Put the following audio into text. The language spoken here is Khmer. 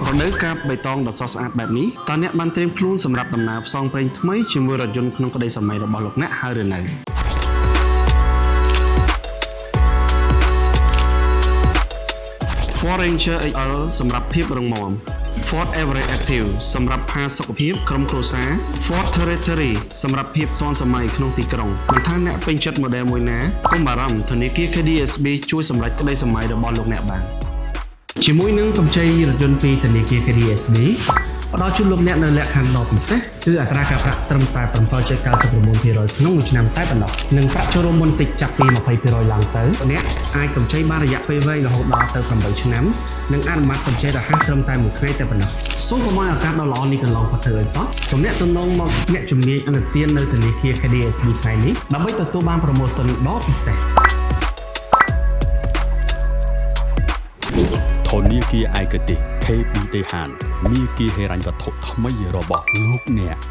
រដូវកាលបៃតងដ៏ស្រស់ស្អាតបែបនេះតើអ្នកបានត្រៀមខ្លួនសម្រាប់ដំណើរផ្សងព្រេងថ្មីជាមួយរថយន្តក្នុងក្តីសម័យរបស់លោកអ្នកហើយឬនៅ Ford Ranger XL សម្រាប់ភាពរឹងមាំ Ford Everest Active សម្រាប់ផាសុកភាពក្រុមគ្រួសារ Ford Territory សម្រាប់ភាពទាន់សម័យក្នុងទីក្រុងមិនថាអ្នកពេញចិត្ត model មួយណាកុំបារម្ភធនាគារ KDSB ជួយសម្រេចក្តីសម័យរបស់លោកអ្នកបានជាមួយនឹងកម្ចីរថយន្តពីធនាគារ KDSB ផ្ដល់ជូនលោកអ្នកនៅលក្ខខណ្ឌដ៏ពិសេសគឺអត្រាការប្រាក់ត្រឹមតែ7.99%ក្នុងមួយឆ្នាំតែប៉ុណ្ណោះនិងប្រាក់ចូលរួមមុនតិចចាប់ពី20%ឡើងទៅអ្នកអាចកម្ចីបានរយៈពេលវែងរហូតដល់ទៅ8ឆ្នាំនិងអនុម័តកម្ចីរហ័សត្រឹមតែមួយថ្ងៃតែប៉ុណ្ណោះសូមកុំឲ្យឱកាសដ៏ល្អនេះកន្លងផុតទៅឲ្យសោះទំនាក់ទំនងមកអ្នកជំនាញអនុទាននៅធនាគារ KDSB ថ្ងៃនេះដើម្បីទទួលបាន promotion ដ៏ពិសេស ធនាគារឯកទេស KB ដេហានមាគ៌ាហិរញ្ញវត្ថុថ្មីរបស់លោកអ្នក។